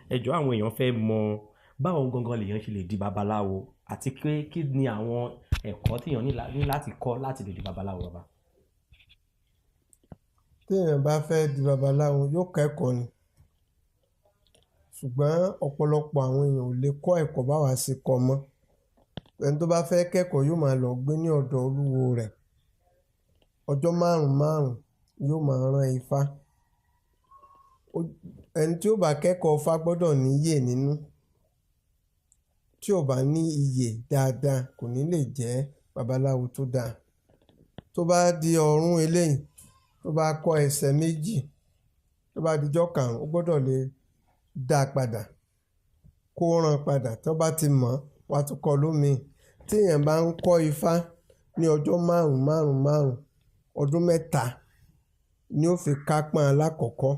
Ẹ jọ̀ọ́, àwọn èèyàn fẹ́ mọ báwo gangan lèèyàn ṣe lè di babaláwo, àti pé kí ni àwọn ẹ̀kọ́ téèyàn ní láti kọ́ láti lè di babaláwo, bàbá. Téèyàn bá fẹ́ di babaláwo, yóò kẹ́kọ̀ọ́ ni. Ṣùgbọ́n ọ̀pọ̀lọpọ̀ àwọn èèyàn ò lè kọ́ ẹ̀kọ́ báwa ṣe kọ́ mọ́. Ẹni tó bá fẹ́ kẹ́kọ̀ọ́ yóò máa lọ gbé ní ọ̀dọ̀ olúwo rẹ̀. Ọjọ́ márùn-ún márùn-ún yóò máa rán ifá. Ẹni tí ó bá kẹ́kọ̀ọ́ ifá gbọ́dọ̀ ní iyè nínú. Tí ò bá ní iyè dáadáa, kò ní lè jẹ́ babaláwo tó dáa. Tó bá di ọ̀run eléyìí, tó bá kọ́ ẹsẹ̀ méjì, tó bá di ọjọ́ karùn-ún, ó gbọ́dọ̀ lè dá padà, kó rán padà. Tó bá ti mọ̀, wọ́n á tún kọ́ lómi. Tí èèyàn bá ń kọ́ ifá ní ọjọ́ márùn-ún márùn-ún márùn-ún, ọdún 3 ni ó fi kápọ́n alákọ̀ọ́kọ́.